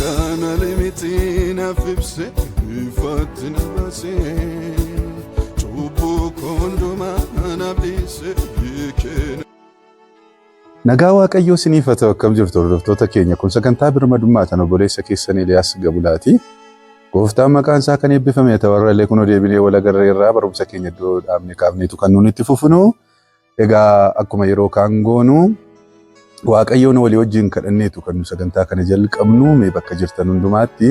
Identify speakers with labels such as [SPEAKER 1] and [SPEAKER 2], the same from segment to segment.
[SPEAKER 1] Akka miti naaf ibse, ifaatti na baase, cubbuu koo hundumaa naaf dhiise kenna.
[SPEAKER 2] Nagaa Waaqayyoo isiniif haa ta'u. Akkam jirtu, hordoftoota keenya? Kun sagantaa birmadummaa tan obboleessa keessan Eliyaas Gabulaati. Gooftaan maqaan isaa kan eebbifame ta'u. Warra kunoo deebinee wal agarree irraa barumsa keenya iddoo dhaabne kaafneetu kan nuti itti fufnu. Egaa akkuma yeroo kaan goonu, Waaqayyoon walii wajjin kadhanneetu kan nu sagantaa kana jalqabnu. Mee bakka jirtan hundumaatti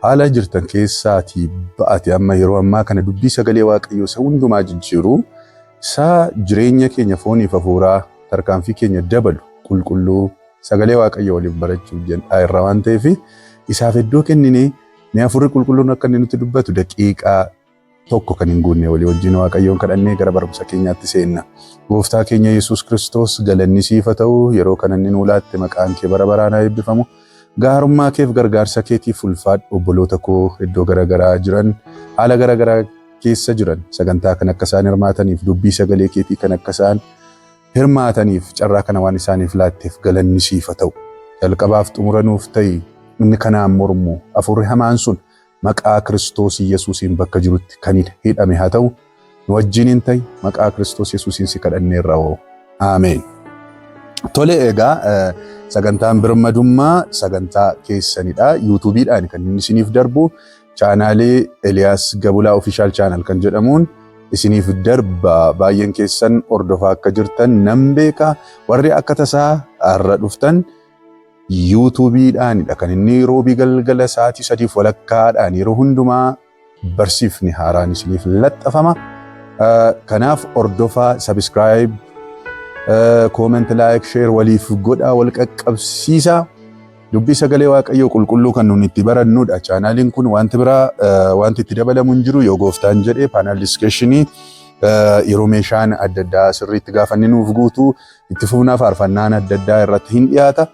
[SPEAKER 2] haala jirtan keessaatii ba'ate amma yeroo ammaa kana dubbii sagalee Waaqayyoo isa hundumaa jijjiiru, isa jireenya keenya fooniif hafuuraa tarkaanfii keenya dabalu, qulqulluu sagalee Waaqayyoo waliif barachuuf jedhaa irraa waan ta'eef, isaaf iddoo kenninee mee hafuurri qulqulluun akka inni nutti dubbatu daqiiqaa tokko kan hin guunne walii wajjin Waaqayyoon kadhannee gara barumsa keenyaatti seenna. Gooftaa keenya Yesuus Kiristoos, galanni siif haa ta'u. Yeroo kana inni nuu laatte, maqaan kee bara baraan haa eebbifamu. Gaarummaa keef gargaarsa keetiif ulfaadhu. Obboloota koo iddoo garaagaraa jiran, haala garaagaraa keessa jiran, sagantaa kan akka isaan hirmaataniif, dubbii sagalee keetii kan akka isaan hirmaataniif carraa kana waan isaaniif laatteef galanni siif haa ta'u. Jalqabaaf xumura nuuf ta'i. Inni kanaan mormu, hafuurri hamaan sun, maqaa Kiristoos Yesuusiin bakka jirutti kan hidhame haa ta'u. Nu wajjiniin ta'i, maqaa Kiristoos Yesuusiin si kadhanneerra hoo. Ameen. Tole, egaa sagantaan birmadummaa sagantaa keessanidha. YouTubeiidhaan kan inni isiniif darbu chaanaalii Eliyaas Gabulaa Official Channel kan jedhamuun isiniif darba. Baay'een keessan hordofaa akka jirtan nan beeka. Warri akka tasaa har'a dhuftan, YouTubeiidhaanidha kan inni roobii galgala sa'aatii 3:30dhaan yeroo hundumaa barsiifni haaraan isiniif laxxafama. Kanaaf hordofaa, subscribe, comment, like, share waliif godhaa, wal qaqqabsiisaa. Dubbii sagalee Waaqayyoo qulqulluu kan nuti itti barannudha. Chaanaaliin kun wanti biraa wanti itti dabalamu hin jiru. Yoo gooftaan jedhee, panel discussionii yeroo meeshaan adda addaa sirriitti gaafanni nuuf guutuu itti fufnaa, faarfannaan adda addaa irratti hin dhiyaata.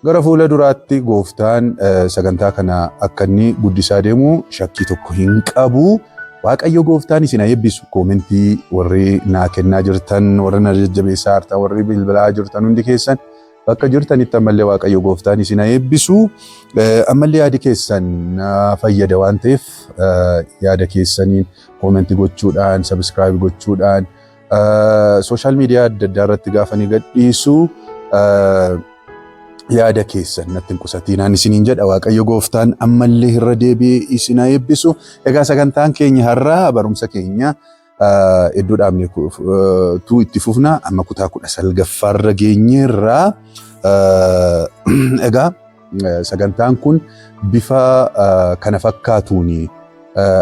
[SPEAKER 2] Gara fuula duraatti gooftaan sagantaa kana akka inni guddisaa deemu shakkii tokko hin qabu. Waaqayyo gooftaan isin haa eebbisu. Commentii warri naa kennaa jirtan, warri na jajjabeessaa jirtan, warri bilbilaa jirtan hundi keessan bakka jirtanitti ammallee Waaqayyo gooftaan isin haa eebbisu. Ammallee yaadi keessan na fayyada waan ta'eef, yaada keessaniin commentii gochuudhaan, subscribe gochuudhaan, social media adda addaa irratti gaafa ni gadhiisu yaada keessan natti hin qusatinaan isiniin jedha. Waaqayyo gooftaan ammallee irra deebi'ee isin haa eebbisu. Egaa sagantaan keenya har'aa barumsa keenya iddoo dhaabne tu itti fufna. Amma kutaa 19ffaarra geenyeerra. Egaa sagantaan kun bifa kana fakkaatuun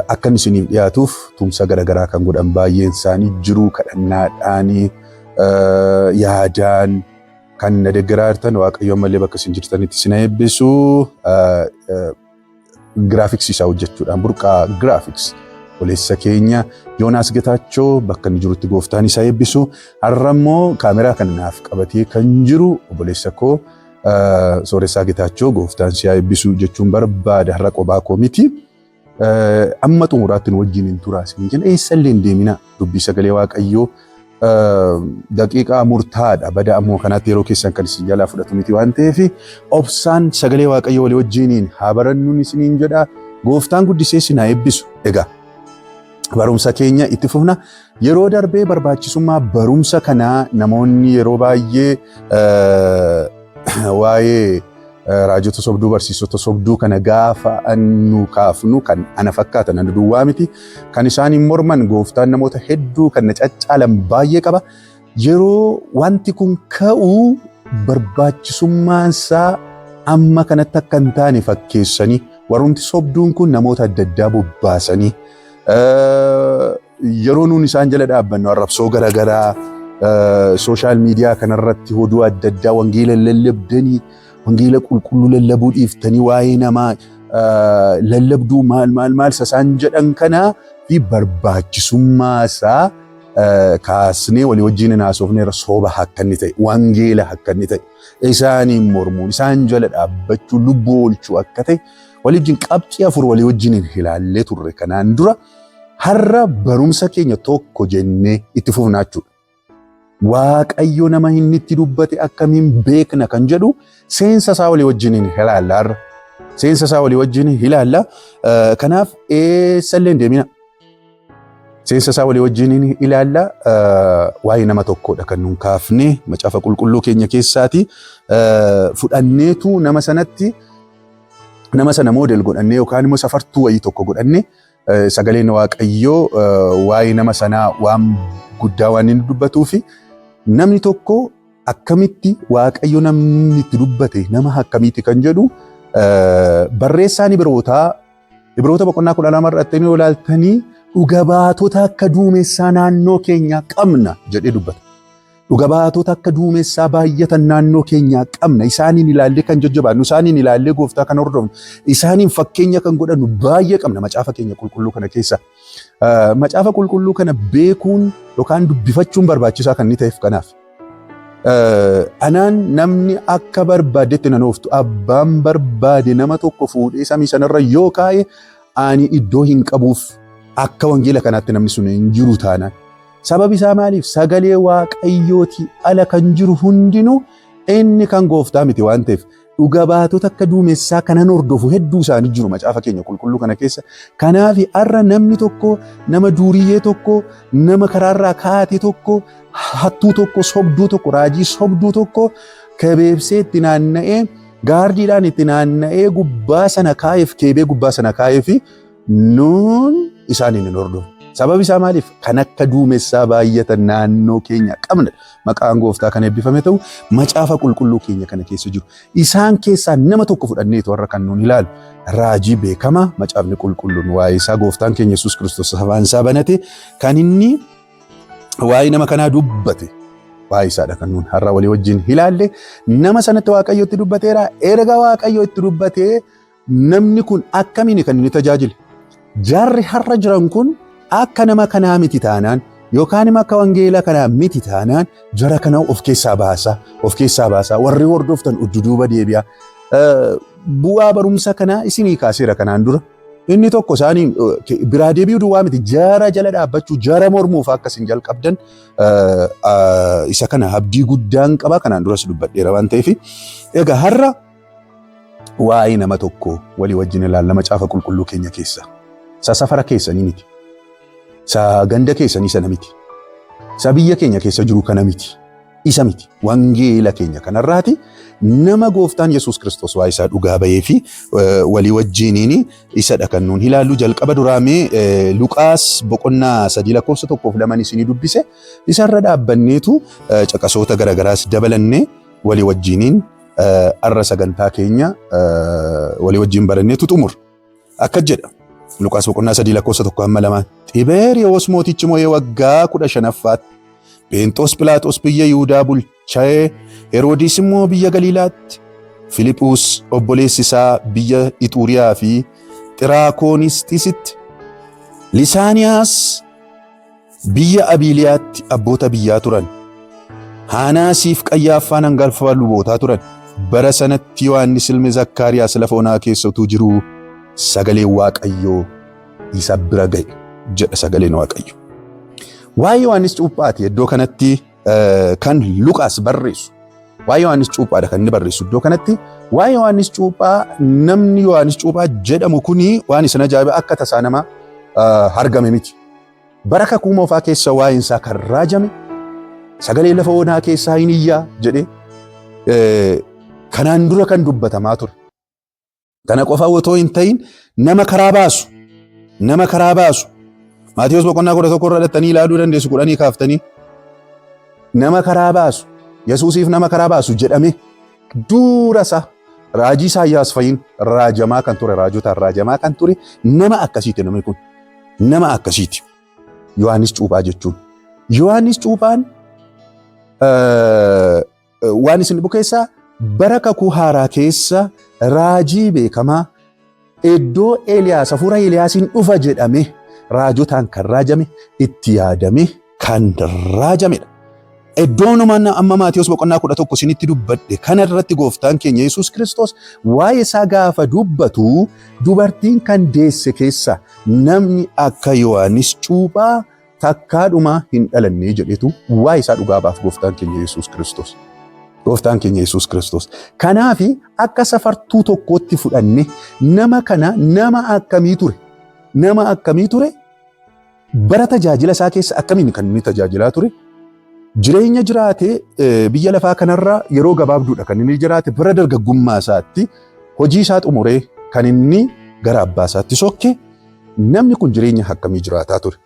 [SPEAKER 2] akka inni isiniif dhiyaatuuf tumsa garaagaraa kan godhan baay'een isaanii jiru. Kadhannaadhaan, yaadaan kan na deeggaraa jirtan, Waaqayyo ammallee bakka isin jirtanitti isin eebbisu. Graphicsii isaa hojjechuudhaan Burqaa Graphics, obboleessa keenya Yoonaas Getaachoo, bakka inni jirutti gooftaan isaa eebbisu. Har'a immoo kaameraa kana naaf qabatee kan jiru obboleessa koo Sooressaa Getaachoo, gooftaan si haa eebbisu jechuun barbaada. Har'a qophaa koo miti. Amma xumuraatti nu wajjin hin turaa isin jenna. Eessallee hin deemina. Dubbii sagalee Waaqayyoo daqiiqaa murtaadha. Bada ammoo kanaatti yeroo keessan kan isin jalaa fudhatu miti waan ta'eef, obsaan sagalee Waaqayyoo walii wajjiniin haa barannuun isiniin jedha. Gooftaan guddisee isin haa eebbisu. Egaa barumsa keenya itti fufna. Yeroo darbee barbaachisummaa barumsa kanaa namoonni yeroo baay'ee waa'ee raajota sobduu, barsiisota sobduu kana gaafa nu kaafnu, kan ana fakkaatan, ana duwwaa miti kan isaaniin morman, gooftaan namoota hedduu kan na caccaalan baay'ee qaba. Yeroo wanti kun ka'u barbaachisummaan isaa amma kanatti akka hin taane fakkeessanii, warrumti sobduun kun namoota adda addaa bobbaasanii, yeroo nuun isaan jala dhaabbannu arrabsoo garaagaraa social media kanarratti, oduu adda addaa, wangeela lallabdanii, wangeela qulqulluu lallabuu dhiiftanii waa'ee namaa lallabduu, maal maal maal sasaan jedhan kanaa fi barbaachisummaa isaa kaasnee walii wajjin haasofneerra. Soba akka inni ta'e, wangeela akka inni ta'e, isaaniin mormuun, isaan jala dhaabbachuu lubbuu oolchuu akka ta'e walii wajjin qabxii afur walii wajjin ilaallee turre kanaan dura. Har'a barumsa keenya tokko jennee itti fufnaa jechuudha. Waaqayyo nama inni itti dubbate akkamiin beekna kan jedhu seensa isaa walii wajjin ilaalla har'a. Seensa isaa walii wajjin ilaalla. Kanaaf eessallee hin deemina. Seensa isaa walii wajjin ilaalla. Waa'ee nama tokkodha kan nuun kaafne macaafa qulqulluu keenya keessaati. Fudhanneetu nama sanatti nama sana model godhannee yookaan immoo safartuu wayii tokko godhannee sagaleen Waaqayyoo waa'ee nama sanaa waan guddaa waan inni dubbatuu fi namni tokko akkamitti Waaqayyo namni itti dubbate nama akkamiiti kan jedhu barreessaan Ibrootaa Ibroota boqonnaa 12 irratti yoo ilaaltanii dhuga baatota akka duumessaa naannoo keenyaa qabna jedhee dubbata. Dhuga baatota akka duumessaa baay'atan naannoo keenyaa qabna. Isaaniin ilaallee kan jajjabaannu, isaaniin ilaallee gooftaa kan hordofnu, isaaniin fakkeenya kan godhannu baay'ee qabna macaafa keenya qulqulluu kana keessa. Macaafa qulqulluu kana beekuun yookaan dubbifachuun barbaachisaa kan inni ta'eef kanaaf. Anaan namni akka barbaadetti nan ooftu abbaan barbaade nama tokko fuudhee samii sanarra yoo kaa'e ani iddoo hin qabuuf akka wangeela kanaatti namni sun hin jiru taanaan. Sababi isaa maaliif? Sagalee Waaqayyootii ala kan jiru hundinuu inni kan gooftaa miti waan ta'eef dhuga baatota akka duumessaa kanan hordofu hedduu isaanii jiru macaafa keenya qulqulluu kana keessa. Kanaaf har'a namni tokko nama duuriyyee tokko nama karaarraa kaate tokko hattuu tokko sobduu tokko raajii sobduu tokko kebeebsee itti naanna'ee gaardiidhaan itti naanna'ee gubbaa sana kaa'eef keebee gubbaa sana kaa'eef nuun isaaniin hin hordofnu. Sababi isaa maaliif? Kan akka duumessaa baay'atan naannoo keenya qabna. Maqaan gooftaa kan eebbifame ta'u macaafa qulqulluu keenya kana keessa jiru. Isaan keessaa nama tokko fudhanneetu warra kan nuun ilaalu. Raajii beekamaa macaafni qulqulluun waa'ee isaa gooftaan keenya Yesuus Kiristoos afaan isaa banate kan inni waa'ee nama kanaa dubbate. Waa'ee isaadha kan nuun har'a walii wajjin ilaalle. Nama sanatti Waaqayyo itti dubbateera. Erga Waaqayyo itti dubbatee namni kun akkamiin kan inni tajaajile? Jarri har'a jiran kun akka nama kanaa miti taanaan yookaan immoo akka wangeela kanaa miti taanaan jara kana of keessaa baasaa, of keessaa baasaa warri hordoftan udduduuba deebi'a. Bu'aa barumsa kanaa isinii kaaseera kanaan dura. Inni tokko isaanii biraa deebi'uu duwwaa miti jara jala dhaabbachuu jara mormuuf akka isin jalqabdan isa kana abdii guddaan qaba kanaan duras dubbadheera waan ta'eef. Egaa har'a waa'ee nama tokko walii wajjin ilaalla macaafa qulqulluu keenya keessa. Isa safara keessanii miti. Isa ganda keessanii sana miti. Isa biyya keenya keessa jiru kana miti. Isa miti. Wangeela keenya kanarraati nama gooftaan Yesuus Kiristoos waa'ee isaa dhugaa bahee fi walii wajjiniin isadha kan nuun ilaallu. Jalqaba duraamee Luqaas boqonnaa 3 lakkoofsa 1 fi 2 isinii dubbise. Isarra dhaabbanneetu caqasoota garagaraas dabalannee walii wajjiniin har'a sagantaa keenya walii wajjin baranneetu xumur. Akka jedha Luqaas boqonnaa 3 lakkoofsa 1 hamma 2. Xibeeriyoos mootichi mo'ee waggaa 15ffaatti Pheenxoos Philaaxoos biyya Yihudaa bulchee Heroodis immoo biyya Galiilaatti Filiphus obboleessi isaa biyya Ixuuriyaa fi Xiraakoonistisitti Lisaaniyaas biyya Abiiliyaatti abboota biyyaa turan. Haanaasiif Qayyaaffaan hangafa lubootaa turan. Bara sanatti Yohaannis ilmi Zakkaariyaas lafa onaa keessa utuu jiruu sagaleen Waaqayyoo isa bira ga'e jedha sagaleen Waaqayyoo. Waa'ee Yohaannis Cuuphaati iddoo kanatti kan Luqaas barreessu. Waa'ee Yohaannis Cuuphaadha kan inni barreessu iddoo kanatti. Waa'ee Yohaannis Cuuphaa namni Yohaannis Cuuphaa jedhamu kuni waan isin ajaa'iba akka tasaa nama argame miti. Bara kakuu moofaa keessa waa'een isaa kan raajame sagalee lafa onaa keessaa hin iyyaa jedhee kanaan dura kan dubbatamaa ture. Kana qofa otoo hin ta'in nama karaa baasu nama karaa baasu Maatiyos boqonnaa 11 irra dhattanii ilaaluu dandeessu 10 kaaftanii nama karaa baasu Yesuusiif nama karaa baasu jedhame dura isaa raajii Isaayyaas fa'iin raajamaa kan ture raajotaan raajamaa kan ture nama akkasiiti namni kun. Nama akkasiiti. Yohaannis Cuuphaa jechuun. Yohaannis Cuuphaan waan isin dhibu keessaa bara kakuu haaraa keessa raajii beekamaa iddoo Eeliyaas hafuura Eeliyaasiin dhufa jedhame raajotaan kan raajame itti yaadame kan raajamedha. Iddoonuma amma Maatiyos boqonnaa 11 isinitti dubbadhe kana irratti gooftaan keenya Yesuus Kiristoos waa'ee isaa gaafa dubbatu dubartiin kan deesse keessa namni akka Yohaannis Cuuphaa takkaadhuma hin dhalanne jedhetu waa'ee isaa dhugaa baaf gooftaan keenya Yesuus Kiristoos. Gooftaan keenya Yesuus Kiristoos. Kanaaf akka safartuu tokkootti fudhanne nama kana nama akkamii ture? Nama akkamii ture? Bara tajaajila isaa keessa akkamiin kan inni tajaajilaa ture? Jireenya jiraate biyya lafaa kanarra yeroo gabaabduudha kan inni jiraate. Bara dargaggummaa isaatti hojii isaa xumuree kan inni gara abbaa isaatti sokke. Namni kun jireenya akkamii jiraataa ture?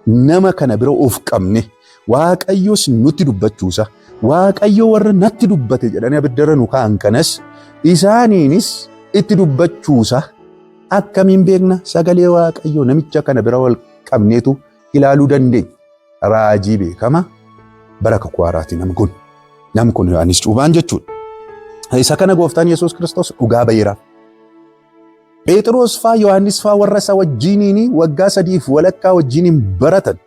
[SPEAKER 2] Nama kana bira of qabne Waaqayyos nutti dubbachuusa, Waaqayyo warra natti dubbate jedhanii abiddarra nu kaa'an kanas isaaniinis itti dubbachuusa akkamiin beekna? Sagalee Waaqayyoo namicha kana bira wal qabneetu ilaaluu dandeenya. Raajii beekama bara kakuu haaraati namni kun. Namni kun Yohaannis Cuuphaan jechuudha. Isa kana gooftaan Yesuus Kiristoos dhugaa baheera. Pheexiroos faa Yohaannis faa warra isa wajjiniin waggaa sadiif walakkaa wajjiniin baratan,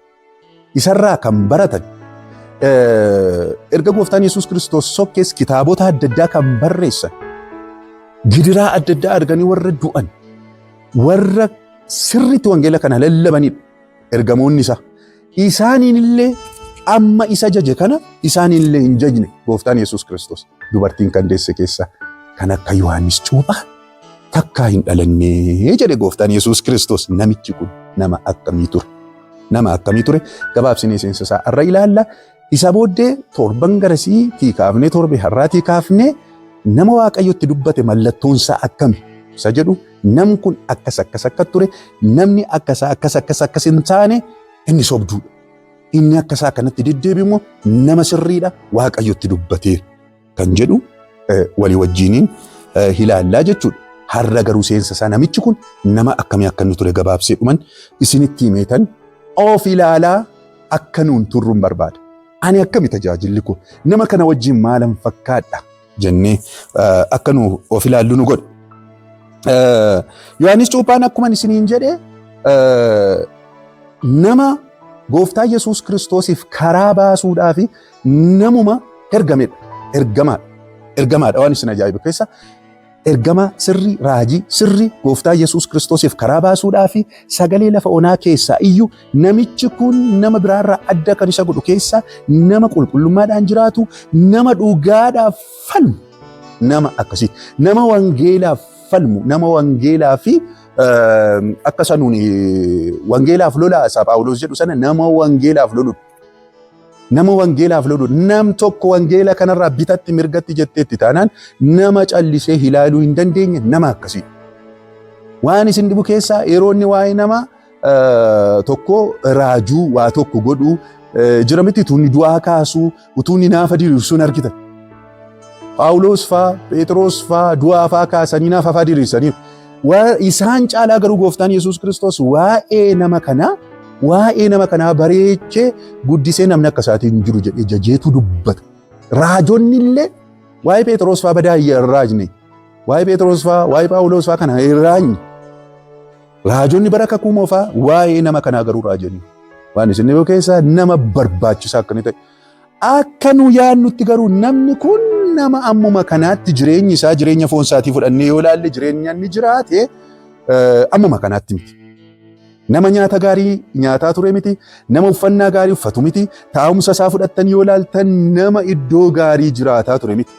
[SPEAKER 2] isarraa kan baratan, erga gooftaan Yesuus Kiristoos sokkees kitaabota adda addaa kan barreessan, gidiraa adda addaa arganii warra du'an, warra sirriitti wangeela kana lallabanidha ergamoonni isaa. Isaaniin illee amma isa jaje kana isaaniin illee hin jajne gooftaan Yesuus Kiristoos. Dubartiin kan deesse keessaa kan akka Yohaannis Cuuphaa takkaa hin dhalannee jedhe gooftaan Yesuus Kiristoos. Namichi kun nama akkamii ture? Nama akkamii ture? Gabaabsinee seensa isaa har'a ilaalla. Isa booddee torban garasii tii kaafnee, torbe har'aatii kaafnee, nama Waaqayyotti dubbate mallattoon isaa akkami isa jedhu, nam kun akkas akkas akka ture, namni akkasaa akkas akkas akkas hin taane inni sobduudha. Inni akkasaa kanatti deddeebi'u nama sirriidha, Waaqayyotti dubbateera kan jedhu walii wajjiniin ilaallaa jechuudha. Har'a garuu seensa isaa, namichi kun nama akkamii akka inni ture gabaabsee dhuman isinitti himeetan of ilaalaa akka nuun turruun barbaada. Ani akkami tajaajilli koo? Nama kana wajjin maalan fakkaadha jennee akka nu of ilaallu nu godha. Yohaannis Cuuphaan akkuma isiniin jedhe nama gooftaa Yesuus Kiristoosiif karaa baasuudhaaf namuma ergamedha. Ergamaadha. Ergamaadha. Waan isin ajaa'ibu keessa ergama sirrii, raajii sirrii, gooftaa Yesuus Kiristoosiif karaa baasuudhaaf sagalee lafa onaa keessaa iyyuu namichi kun nama biraarraa adda kan isa godhu keessaa nama qulqullummaadhaan jiraatu, nama dhugaadhaaf falmu, nama akkasii, nama wangeelaaf falmu, nama wangeelaa fi akka sanuun wangeelaaf lola isa Phaawulos jedhu sana, nama wangeelaaf lolu. Nama wangeelaaf lolu, nam tokko wangeela kanarraa bitatti mirgatti jetteetti taanaan nama callisee ilaaluu hin dandeenye, nama akkasii. Waan isin dhibu keessaa yeroo inni waa'ee nama tokko raajuu waa tokko godhuu jira miti, utuu inni du'aa kaasuu, utuu inni naafa diriirsuun argitan. Phaawulos faa, Phexros faa du'aa faa kaasanii naafa faa diriirsaniiru. Isaan caalaa garuu gooftaan Yesuus Kiristoos waa'ee nama kanaa bareechee guddisee namni akka isaatiin hin jiru jedhee jajeetu dubbata. Raajonni illee waa'ee Phexros faa badaa hin raajne. Waa'ee Phexros faa, waa'ee Phaawulos faa kana hin raajne. Raajonni bara kakuu moofaa waa'ee nama kanaa garuu raajanii. Waan isin dhibuu keessaa nama barbaachisaa akka inni ta'e. Akka nu yaadnutti garuu namni kun nama ammuma kanaatti jireenyi isaa, jireenya foon isaatii fudhannee yoo ilaalle, jireenya inni jiraate ammuma kanaatti miti. Nama nyaata gaarii nyaataa ture miti, nama uffannaa gaarii uffatu miti, taa'umsa isaa fudhattan yoo ilaaltan nama iddoo gaarii jiraataa ture miti.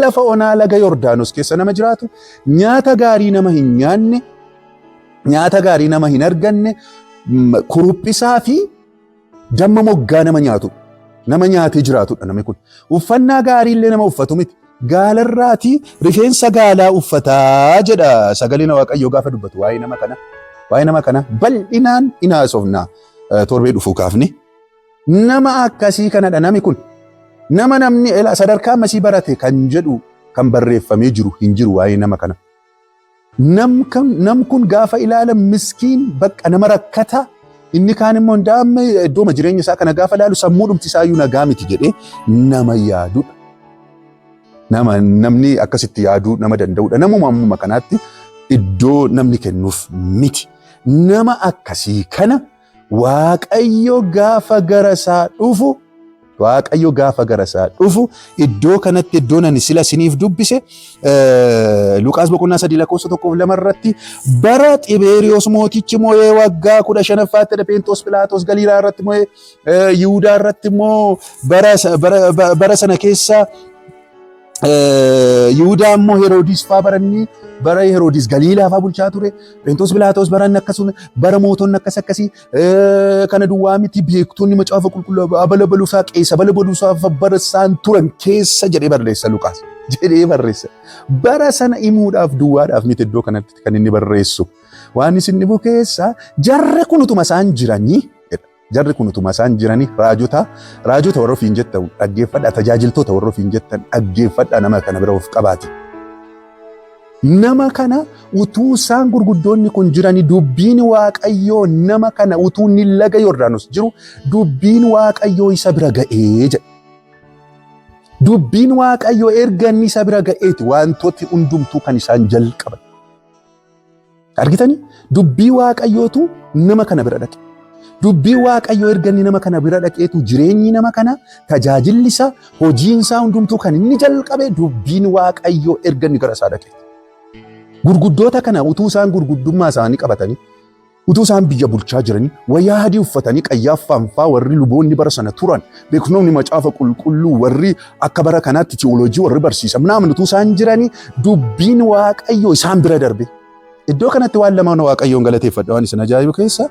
[SPEAKER 2] Lafa onaa laga Yordaanos keessa nama jiraatu, nyaata gaarii nama hin nyaanne, nyaata gaarii nama hin arganne, kuruphisaa fi damma moggaa nama nyaatu, nama nyaatee jiraatudha namni kun. Uffannaa gaarii illee nama uffatu miti. Gaalarraatii rifeensa gaalaa uffataa jedha sagaleen Waaqayyoo gaafa dubbatu waa'ee nama kana. Waa'ee nama kana bal'inaan in haasofna torbee dhufuu kaafne. Nama akkasii kanadha namni kun. Nama namni sadarkaa ammasii barate kan jedhu kan barreeffamee jiru hin jiru waa'ee nama kana. Nam kun gaafa ilaalan miskiin, bakka nama rakkata, inni kaan immoo ndaama iddooma jireenya isaa kana gaafa ilaalu sammuu dhumti isaayyuu nagaa miti jedhee nama yaadudha. Nama namni akkasitti yaaduu nama danda'udha. Namuma ammuma kanaatti iddoo namni kennuuf miti. Nama akkasii kana Waaqayyo gaafa gara isaa dhufu, Waaqayyo gaafa gara isaa dhufu, iddoo kanatti, iddoo ani sila isiniif dubbise, Luqaas boqonnaa 3 lakkoofsa 1 fi 2 irratti, bara Xibeeriyoos mootichi moo'ee waggaa 15ffaatti, Pheenxoos Philaaxoos Galiilaa irratti moo'ee, Yihudaa irratti immoo bara sana keessa Yihudaa immoo Heroodis faa baranni bara Heroodis Galiilaa faa bulchaa ture. Pheenxoos Bilaaxoos baranni akkasuma bara mootonni akkas akkasii kana duwwaa miti beektonni macaafa qulqulluu abala baluusaa qeessa abala baluusaa bara isaan turan keessa jedhee barreessa Luqaas jedhee barreessa. Bara sana himuudhaaf duwwaadhaaf miti iddoo kanatti kan inni barreessu. Waan isin dhibu keessa jarri kun utuma isaan jiranii jedha. Jarri kun utuma isaan jiranii raajota raajota warra ofiin jettan dhaggeeffadhaa tajaajiltoota warra ofiin jettan dhaggeeffadhaa nama kana bira of qabaati. Nama kana utuu isaan gurguddoonni kun jiranii dubbiin Waaqayyoo nama kana utuu inni laga Yordaanos jiru dubbiin Waaqayyoo isa bira ga'ee jedha. Dubbiin Waaqayyoo erga inni isa bira ga'eeti wantooti hundumtuu kan isaan jalqaban. Argitanii? Dubbii Waaqayyootu nama kana bira dhaqe. Dubbii Waaqayyoo erga inni nama kana bira dhaqeetu jireenyi nama kana tajaajilli isaa hojiin isaa hundumtuu kan inni jalqabe dubbiin Waaqayyoo erga inni gara isaa dhaqeeti. Gurguddoota kana utuu isaan gurguddummaa isaanii qabatanii utuu isaan biyya bulchaa jiranii wayyaa adii uffatanii qayyaaffaan faa warri luboonni bara sana turan beeknoonni macaafa qulqulluu warri akka bara kanaatti tiyooloojii warri barsiisan naamun utuu isaan jiranii dubbiin Waaqayyoo isaan bira darbe. Iddoo kanatti waan lamaan Waaqayyoon galateeffadha waan isin ajaa'ibu keessa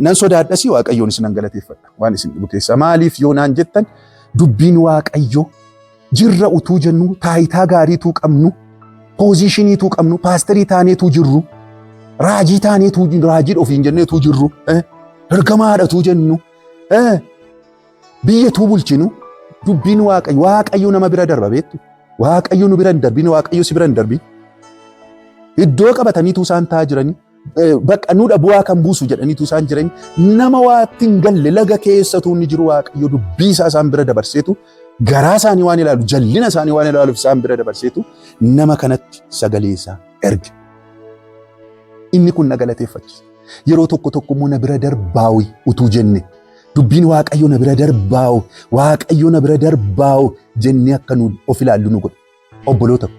[SPEAKER 2] nan sodaadhasii Waaqayyoon isinan galateeffadha waan isin dhibu keessa maaliif yoo naan jettan dubbiin Waaqayyoo jirra utuu jennu taayitaa gaariituu qabnu poozishiniituu qabnu paasterii taaneetuu jirru raajii taaneetuu raajii ofiin jenneetuu jirru ergamaadhatuu jennu biyyatuu bulchinu dubbiin Waaqayyo Waaqayyo nama bira darba beektu Waaqayyo nu bira hin darbin Waaqayyo si bira hin darbin iddoo qabataniitu isaan taa'aa jiranii bakka nuudha bu'aa kan buusu jedhaniitu isaan jiranii nama waatti hin galle laga keessatu inni jiru Waaqayyo dubbii isaa isaan bira dabarseetu garaa isaanii waan ilaalu jallina isaanii waan ilaaluuf isaan bira dabarseetu nama kanatti sagalee isaa erge. Inni kun na galateeffachiisa. Yeroo tokko tokko immoo na bira darbaawi utuu jenne dubbiin Waaqayyo na bira darbaawu Waaqayyo na bira darbaawu jennee akka nu of ilaallu nu godha. Obboloota ko.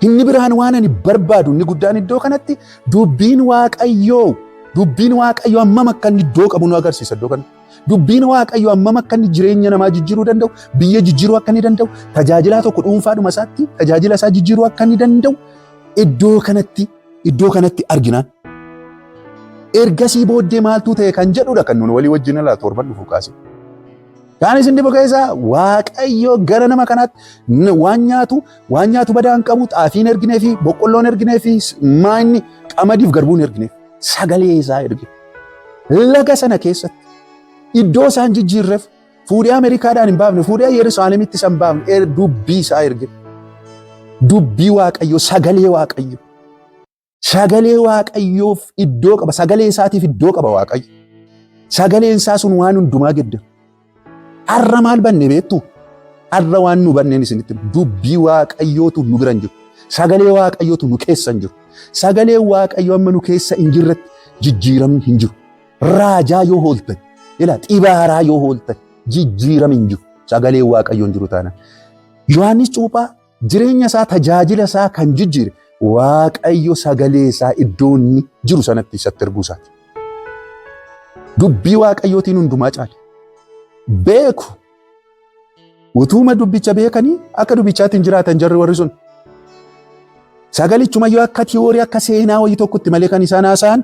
[SPEAKER 2] Inni biraan waan ani barbaadu inni guddaan iddoo kanatti dubbiin Waaqayyoo dubbiin Waaqayyoo hammam akka inni iddoo qabu nu agarsiisa iddoo kanatti. Dubbiin Waaqayyoo hammam akka inni jireenya namaa jijjiiruu danda'u, biyya jijjiiruu akka inni danda'u, tajaajilaa tokko dhuunfaadhuma isaatti tajaajila isaa jijjiiruu akka inni danda'u iddoo kanatti iddoo kanatti arginaan. Ergasii booddee maaltu ta'e kan jedhudha kan nuun walii wajjin ilaa torban dhufu kaase. Kaan isin dhibu keessaa Waaqayyo gara nama kanaatti waan nyaatu waan nyaatu badaa hin qabu xaafiin erginee fi boqqolloon erginee fi maanni qamadiif garbuun erginee sagalee isaa erge. Laga sana keessatti iddoo isaan jijjiirreef fuudhee Ameerikaadhaan hin baafne fuudhee Yerusaalemitti isa hin baafne dubbii isaa erge. Dubbii Waaqayyo sagalee Waaqayyo. Sagalee Waaqayyoof iddoo qaba. Sagalee isaatiif iddoo qaba Waaqayyo. Sagaleen isaa sun waan hundumaa geddara. Har'a maal banne beektu? Har'a waan nu banneen isinitti dubbii Waaqayyootu nu bira hin jiru. Sagalee Waaqayyootu nu keessa hin jiru. Sagalee Waaqayyoo amma nu keessa hin jirretti jijjiiramni hin jiru. Raajaa yoo hooltan, ila xibaaraa yoo hooltan jijjiiramni hin jiru. Sagalee Waaqayyoo hin jiru taanaan. Yohaannis Cuuphaa Jireenya isaa tajaajila isaa kan jijjiire Waaqayyo sagalee isaa iddoo inni jiru sanatti isatti erguu isaati. Dubbii Waaqayyootiin hundumaa caale. Beeku. Utuuma dubbicha beekanii akka dubbichaatti hin jiraatan jarri warri sun. Sagalichumayyuu akka tiyoorii akka seenaa wayii tokkotti malee kan isaan haasa'an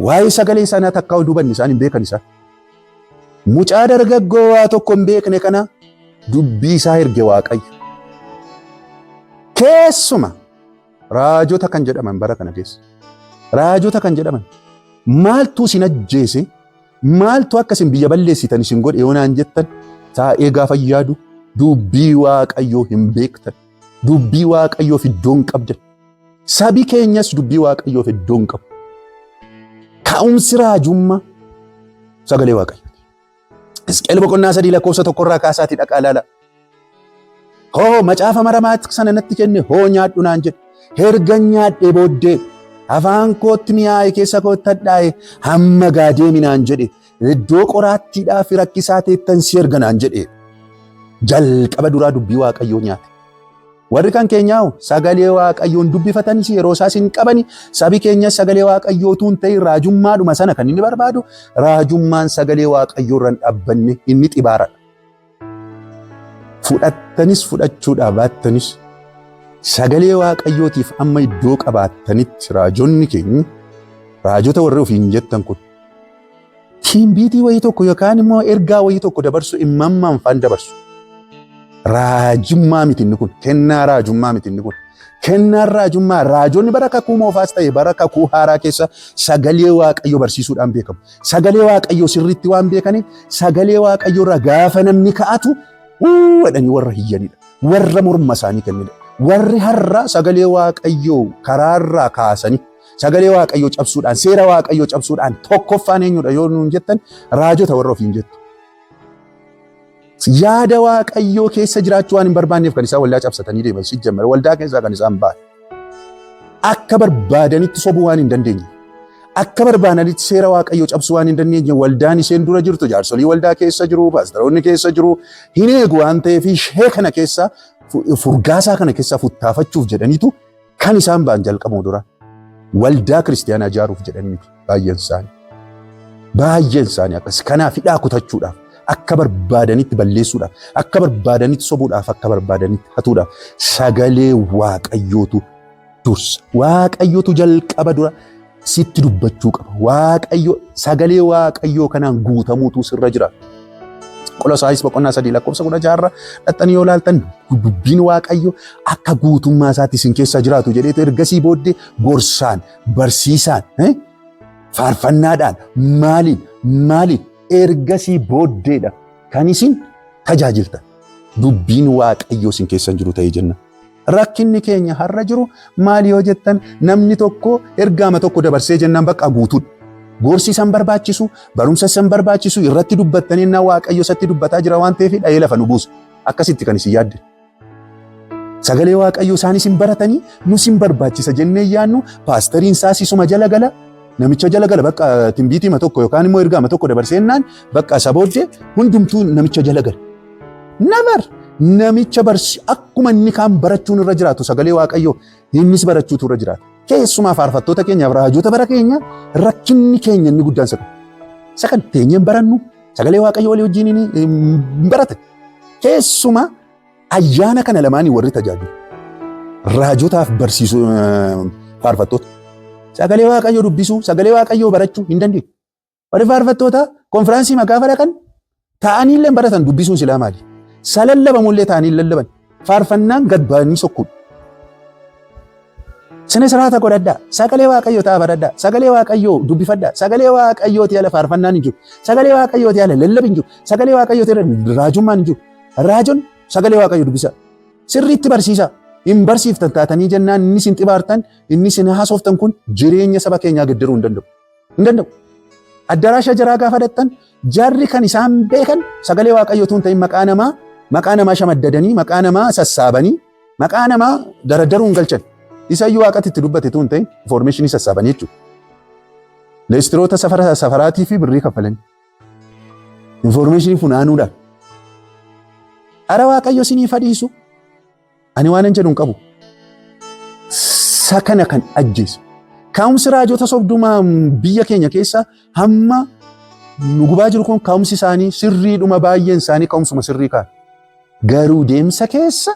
[SPEAKER 2] waa'ee sagalee sanaa takkaa ol dubanne isaan hin beekan isaan. Mucaa dargaggoo waa tokko hin beekne kana dubbii isaa erge Waaqayyo. Keessuma raajota kan jedhaman bara kana keessa. Raajota kan jedhaman maaltu isin ajjeese maaltu akka isin biyya balleessitan isin godhe yoo naan jettan taa'ee gaafa yaadu dubbii Waaqayyoo hin beektan. Dubbii Waaqayyoof iddoo hin qabdan. Sabi keenyas dubbii Waaqayyoof iddoo hin qabu. Ka'umsi raajummaa sagalee Waaqayyooti. Hisqeel boqonnaa 3 lakkoofsa 1rraa kaasaatii dhaqaa ilaala. Hoo macaafa maramaa sana natti kenne hoo nyaadhu naan jedhe. Erga nyaadhee booddee afaan kootti mi'aaye keessa kootti hadhaa'e hamma gaa deemi naan jedhe. Iddoo qoraattiidhaa fi rakkisaa teettan si erga naan jedhe. Jalqaba duraa dubbii Waaqayyoo nyaate. Warri kan keenyaa sagalee Waaqayyoon dubbifatanis yeroo isaas hin qabani. Sabi keenyas sagalee Waaqayyoo utuu hin ta'in raajummaadhuma sana kan inni barbaadu raajummaan sagalee Waaqayyoo irra hin dhaabbanne inni xibaaradha. Fudhattanis fudhachuudhaa baattanis sagalee Waaqayyootiif amma iddoo qabaattanitti raajonni keenya, raajota warri ofiin jettan kun, timbiitii wayii tokko yookaan immoo ergaa wayii tokko dabarsu imammaan faan dabarsu. Raajummaa miti inni kun, kennaa raajummaa miti inni kun. Kennaan raajummaa, raajonni bara kakuu moofaas ta'e bara kakuu haaraa keessa sagalee Waaqayyoo barsiisuudhaan beekamu. Sagalee Waaqayyoo sirriitti waan beekaniif sagalee Waaqayyoo irraa gaafa namni ka'atu jedhanii warra hiyyanidha. Warra morma isaanii kennidha. Warri har'a sagalee Waaqayyoo karaarraa kaasanii sagalee Waaqayyoo cabsuudhaan, seera Waaqayyoo cabsuudhaan tokkoffaan eenyudha yoo nuun jettan, raajota warra ofiin jettu. Yaada Waaqayyoo keessa jiraachuu waan hin barbaanneef kan isaan waldaa cabsatanii deeman si jammare, waldaa keessaa kan isaan ba'an. Akka barbaadanitti sobuu waan hin dandeenye. Akka barbaadanitti seera Waaqayyoo cabsuu waan hin dandeenye, waldaan isheen dura jirtu, jaarsolii waldaa keessa jiru, paastaroonni keessa jiru hin eegu waan ta'eef, ishee kana keessa, furgaasaa kana keessa futtaafachuuf jedhaniitu kan isaan ba'an jalqabuu dura. Waldaa kiristiyaanaa ijaaruuf jedhanii miti baay'een isaanii. Baay'een isaanii akkas. Kanaaf hidhaa kutachuudhaaf, akka barbaadanitti balleessuudhaaf, akka barbaadanitti sobuudhaaf, akka barbaadanitti hatuudhaaf sagalee Waaqayyootu dursa. Waaqayyootu jalqaba dura sitti dubbachuu qaba. Waaqayyo, sagalee Waaqayyoo kanaan guutamuutu sirra jira. Qolosaayis boqonnaa 3 lakkoofsa 16 dhaxxanii yoo ilaaltan, dubbiin Waaqayyo akka guutummaa isaatti isin keessa jiraatu jedheetu, ergasii booddee gorsaan, barsiisaan, faarfannaadhaan, maaliin maaliin ergasii booddeedha kan isin tajaajiltan. Dubbiin Waaqayyoo isin keessa jiru ta'ee jenna. Rakkinni keenya har'a jiru maali yoo jettan, namni tokko ergaama tokko dabarsee jennaan bakka guutuudha. Gorsi isan barbaachisu, barumsa isan barbaachisu, irratti dubbattanii na Waaqayyo isatti dubbataa jira waan ta'eef dha'ee lafa nu buusa. Akkasitti kan isin yaadde. Sagalee Waaqayyoo isaanis hin baratanii, nus hin barbaachisa jennee yaadnu, paastariin isaas isuma jala gala, namicha jala gala. Bakka timbiitiima tokko yookaan immoo ergaama tokko dabarsee jennaan bakka isa booddee hundumtuu namicha jala gala. Never! Namicha barsi akkuma inni kaan barachuun irra jiraatu, sagalee Waaqayyoo innis barachuutu irra jiraata. Keessumaa faarfattoota keenyaaf raajota bara keenya, rakkinni keenya inni guddaan isa kana. Isa kan teenyeen barannu, sagalee Waaqayyoo walii wajjin hin baratan. Keessumaa ayyaana kana lamaanii warri tajaajilu. Raajotaaf barsiisuu, faarfattoota. Sagalee Waaqayyoo dubbisuu, sagalee Waaqayyoo barachuu hin dandeenye. Warri faarfattoota konfiraansii gaafa dhaqan ta'anii illee baratan, dubbisuun silaa maali? Salallabamullee ta'anii lallaban. Faarfannaan gad ba'anii sokkuudha. Sina siraata godhadhaa. Sagalee Waaqayyoo ta'a baradhaa. Sagalee Waaqayyoo dubbifadhaa. Sagalee Waaqayyooti ala faarfannaan hin jiru. Sagalee Waaqayyooti ala lallabi hin jiru. Sagalee Waaqayyooti ala raajummaan hin jiru. Raajon sagalee Waaqayyoo dubbisaa. Sirriitti barsiisaa. Hin barsiiftan taatanii jennaan, inni isin xibaartan, inni isin haasoftan kun jireenya saba keenyaa geddaruu hin danda'u. Hin danda'u. Addaraasha jaraa gaafa dhattan, jarri kan isaan beekan sagalee Waaqayyoo tuun ta'in maqaa namaa shamaddadanii, maqaa namaa sassaabanii, maqaa namaa daraddaruun galchan. Isayyuu Waaqatti itti dubbate tuun ta'in information sassaabanii jechuudha. Leestiroota safara safaraatii fi birrii kaffalanii information funaanuudhaan. Ara Waaqayyo isinii fadhiisu. Ani waan hin jedhu hin qabu. Sakana kan ajjeese. Ka'umsi raajota sobdumaa biyya keenya keessa hamma nu gubaa jiru kun, ka'umsi isaanii sirriidhuma, baay'een isaanii ka'umsuma sirrii kaa'an. Garuu deemsa keessa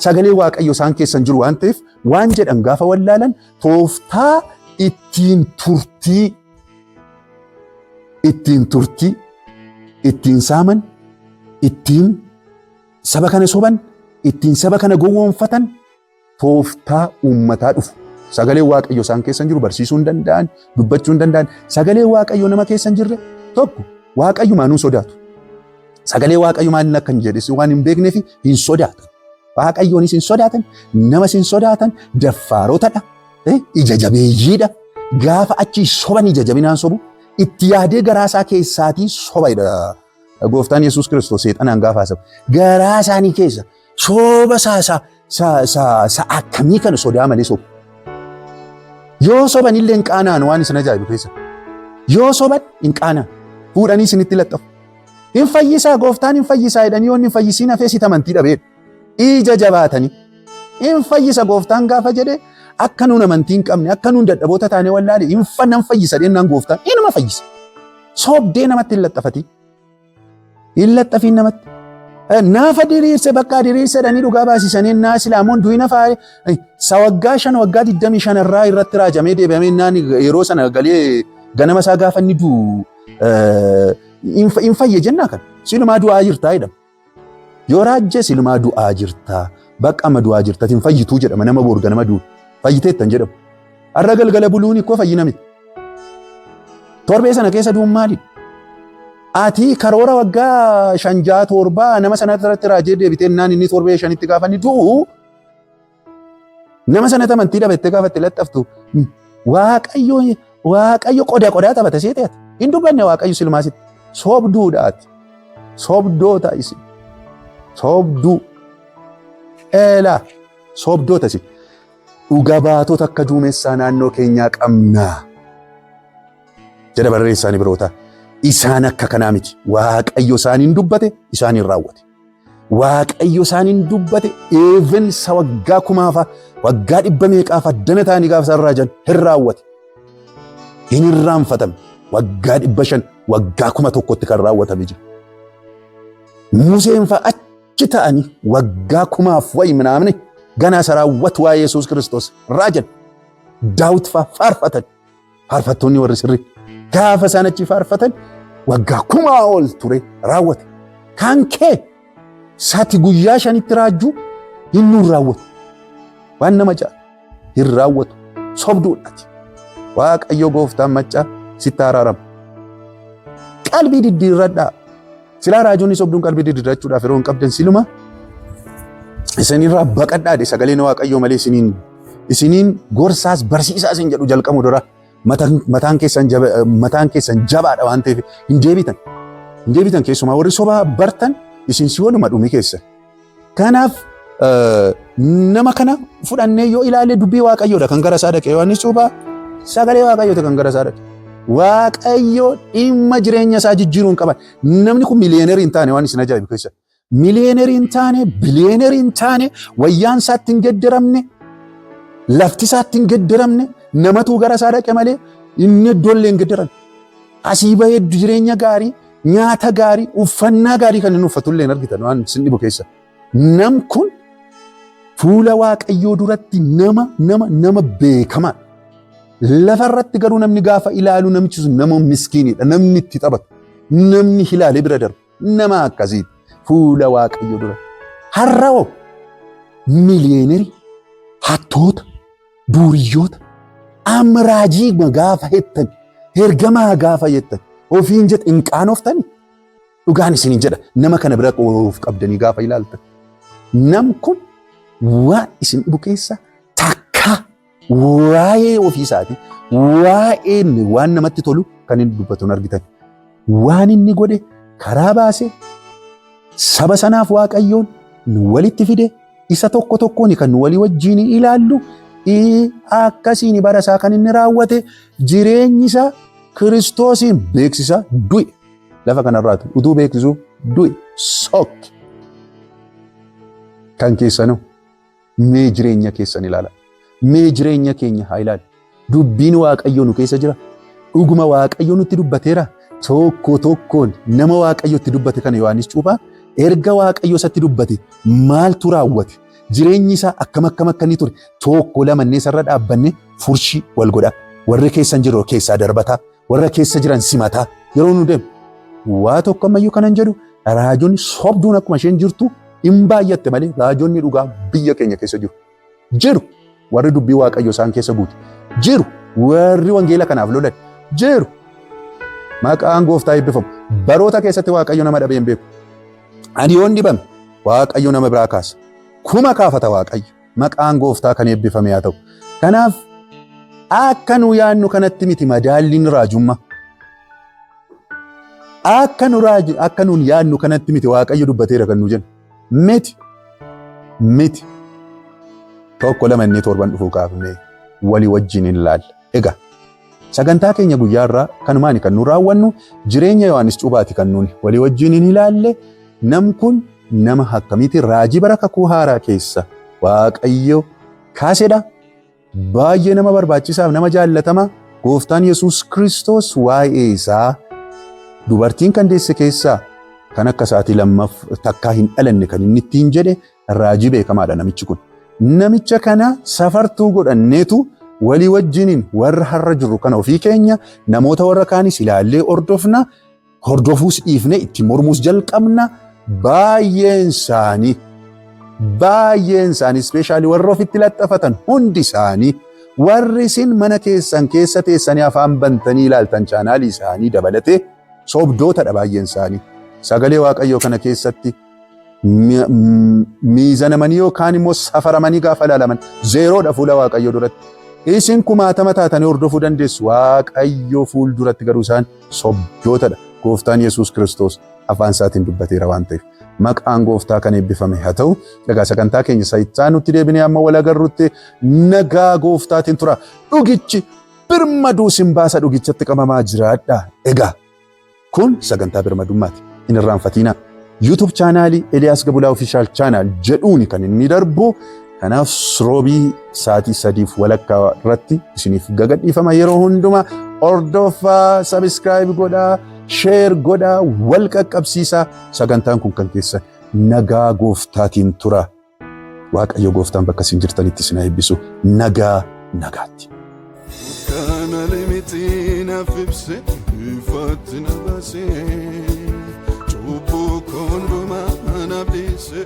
[SPEAKER 2] sagalee Waaqayyo isaan keessan jiru waan ta'eef, waan jedhan gaafa wallaalan, tooftaa ittiin turtii ittiin saaman, ittiin saba kana soban, ittiin saba kana gowwoomfatan, tooftaa uummataa dhufu. Sagalee Waaqayyo isaan keessan jiru barsiisuu hin danda'an, dubbachuu hin danda'an. Sagalee Waaqayyo nama keessan jirre tokko Waaqayyumaan sodaatu. Sagalee Waaqayyo maal akka hin jedhes waan hin beekneef hin sodaatan. Waaqayyoonis hin sodaatan, namas hin sodaatan, daffaarotadha, ija jabeeyyiidha. Gaafa achi soban ija jabinaan sobu, itti yaadee garaa isaa keessaatii soba. Gooftaan Yesuus Kiristoos seexanaan gaafa haasa'u, garaa isaanii keessa soba isaa akkamii kana sodaa malee sobu. Yoo soban illee hin qaana'an, waan isin ajaa'ibu keessa. Yoo soban hin qaana'an. Fuudhanii isinitti laxxafu. Hin fayyisaa, gooftaan hin fayyisaa jedhanii, yoo inni hin fayyisiin hafee sitti amantii dhabeedha. Ija jabaatanii. Hin fayyisa gooftaan gaafa jedhe, akka nuun amantii hin qabne, akka nuun dadhaboota taane wallaale, hin nan fayyisa jennaan gooftaan inuma fayyisa. Sobdee namatti hin laxxafatiin. Hin laxxafiin namatti. Naafa diriirse bakka diriirse dhanii dhugaa baasisanii naa silaamoon du'i nafa sa waggaa 5 waggaa 25 irraa irratti raajamee deebi'amee naan yeroo sana galee ganama isaa gaafa inni du'u hin fayye jennaa kan silumaa du'aa jirtaa jedhama. Yoo raajje silumaa du'aa jirtaa bakka amma du'aa jirta hin fayyituu jedhama nama boor ganama du'u fayyiteettan jedhamu. Har'a galgala buluun ikkoo fayyina miti. Torbee sana keessa du'uun maalidha? Ati karoora waggaa 5 6 7 nama sana irratti raajee deebitee naan inni torbee 5tti gaafa inni du'u nama sanatti amantii dhabattee gaafa itti laxxaftu Waaqayyo Waaqayyo qoda qodaa taphata seete ati. Hin dubbanne Waaqayyo silumaa sitti. Sobduudha ati. Sobdoota isin. Sobduu. Eelaa sobdoota isin. Dhuga baatota akka duumessaa naannoo keenyaa qabna. Jedha barreessaan Ibrootaa. Isaan akka kanaa miti. Waaqayyo isaaniin dubbate isaaniin raawwate. Waaqayyo isaaniin dubbate even isa waggaa kumaafa waggaa dhibba meeqaafa dana ta'anii gaafa isaan raajan hin raawwate. Hin irraanfatame. Waggaa 500 waggaa 1000tti kan raawwatame jira. Museen fa'a achi ta'anii waggaa kumaaf wayi minaamne ganaa isa raawwatu waa'ee Yesuus Kiristoos raajan. Daawit fa'a faarfatan. Faarfattoonni warri sirrii gaafa isaan achi faarfatan waggaa kumaa ol ture raawwate. Kan kee sati guyyaa 5tti raajjuu hin nuun raawwatu. Waan nama ja'a hin raawwatu. Sobduudhaati. Waaqayyo gooftaan maccaa sitti araarama. Qalbii diddiirradhaa. Silaa raajonni sobduun qalbii diddiirrachuudhaaf yeroo hin qabdan siluma isinirraa baqadhaa sagaleen Waaqayyoo malee isiniin isiniin gorsaas barsiisaas hin jedhu jalqabu dura mataan keessan mataan keessan jabaadha waan ta'eef hin deebitan. Hin deebitan keessumaa warri sobaa bartan isin si waluma dhumi keessan. Kanaaf nama kana fudhannee yoo ilaalle dubbii Waaqayyoodha kan gara isaa dhaqe Yohaannis Cuuphaa sagalee Waaqayyoota kan gara isaa dhaqe. Waaqayyo dhimma jireenya isaa jijjiiruu hin qaban. Namni kun miliyeenerii hin taane waan isin ajaa'ibu keessa. Miliyeenerii hin taane, biliyeenerii hin taane, wayyaan isaatti hin gedderamne, lafti isaatti hin gedderamne, namatu gara isaa dhaqe malee inni iddoollee hin gedderamne. Asii bahee jireenya gaarii, nyaata gaarii, uffannaa gaarii kan inni uffatu illee hin argitan waan isin dhibu keessa. Nam kun fuula Waaqayyoo duratti nama nama nama beekamaa. Lafa irratti garuu namni gaafa ilaalu namichi sun nama miskiinidha. Namni itti taphatu. Namni ilaalee bira darbu. Nama akkasiiti. Fuula Waaqayyoo dura. Har'a hoo miliyeenerii, hattoota, duuriyyoota, amma raajii gaafa jettan, ergamaa gaafa jettan, ofiin jedha hin qaanoftani. Dhugaan isiniin jedha nama kana bira of qabdanii gaafa ilaaltan. Nam kun waan isin dhibu keessa takka waa'ee ofii isaatii waa'ee waan namatti tolu kan inni dubbatu hin argitan. Waan inni godhe karaa baase saba sanaaf Waaqayyoon nu walitti fide isa tokko tokkoon kan nu walii wajjin ilaallu akkasiin bara isaa kan inni raawwate jireenyi isaa Kiristoosiin beeksisa du'e. Lafa kanarraati utuu beeksisuu du'e sokki. Kan keessanuu mee jireenya keessan ilaala. Mee jireenya keenya haa ilaalu. Dubbiin Waaqayyoo nu keessa jira. Dhuguma Waaqayyo nutti dubbateera. Tokko tokkoon nama Waaqayyo itti dubbate kana Yohaannis Cuuphaa erga Waaqayyo isatti dubbate maaltu raawwate? Jireenyi isaa akkam akkam akka inni ture tokko lamannee isarra dhaabbanne furshii wal godhaa. Warri keessan jiru keessaa darbataa. Warra keessa jiran simataa yeroo nu deemu. Waa tokko ammayyuu kanan jedhu raajonni sobduun akkuma isheen jirtu hin baay'atte malee raajonni dhugaa biyya keenya keessa jiru. Jiru warri dubbii Waaqayyo isaan keessa guute. Jiru warri wangeela kanaaf lolan. Jiru maqaan gooftaa eebbifamu. Baroota keessatti Waaqayyo nama dhabee hin beeku. Ani yoon dhibame Waaqayyo nama biraa kaasa. Kuma kaafata Waaqayyo. Maqaan gooftaa kan eebbifame haa ta'u. Kanaaf akka nu yaadnu kanatti miti madaalliin raajummaa. Akka nu raaju akka nuun yaadnu kanatti miti Waaqayyo dubbateera kan nu jennu. Miti. Miti. Tokko lama inni torban dhufuu kaafnee walii wajjin hin laalla. Egaa sagantaa keenya guyyaa irraa kanumaani kan nu raawwannu jireenya Yohaannis Cuuphaati kan nuuni walii wajjin hin ilaalle nam kun nama akkamiiti raajii bara kakuu haaraa keessa Waaqayyo kaasedha. Baay'ee nama barbaachisaaf nama jaallatama gooftaan Yesuus Kiristoos waa'ee isaa dubartiin kan deesse keessaa Kan akka isaatii lammaff takkaa hin dhalanne kan inni ittiin jedhe raajii beekamaadha namichi kun. Namicha kana safartuu godhanneetu walii wajjiniin warra har'a jirru kana ofii keenya namoota warra kaanis ilaallee hordofna. Hordofuus dhiifne itti mormuus jalqabna. Baay'een isaanii baay'een isaanii especially warra ofitti laxxafatan hundi isaanii, warri isin mana keessan keessa teessanii afaan bantanii ilaaltan, chaanaalii isaanii dabalatee sobdootadha baay'een isaanii. Sagalee Waaqayyoo kana keessatti miizanamanii yookaan immoo safaramanii gaafa ilaalaman zeeroodha fuula Waaqayyoo duratti. Isin kumaatama taatanii hordofuu dandeessu. Waaqayyoo fuul duratti garuu isaan sobdootadha. Gooftaan Yesuus Kiristoos afaan isaatiin dubbateera waan ta'eef. Maqaan gooftaa kan eebbifame haa ta'u. Egaa sagantaa keenya saayichaa nutti deebinee amma wal agarrutti nagaa gooftaatiin tura. Dhugichi birmaduu sin baasa, dhugichatti qabamaa jiraadha. Egaa kun sagantaa birmadummaati. Hin irraanfatinaa. YouTube chaanaalii Eliyaas Gabulaa Official Channel jedhuuni kan inni darbu. Kanaaf roobii sa'aatii 3:30 irratti isiniif gagadhiifama yeroo hundumaa. Hordofaa, subscribe godhaa, share godhaa, wal qaqqabsiisaa. Sagantaan kun kan keessan. Nagaa gooftaatiin tura. Waaqayyo gooftaan bakka isin jirtanitti isin haa eebbisu. Nagaa nagaatti.
[SPEAKER 1] Kana limiti naaf ibse, ifatti na baase, cubbuu koo hundumaa naaf dhiise.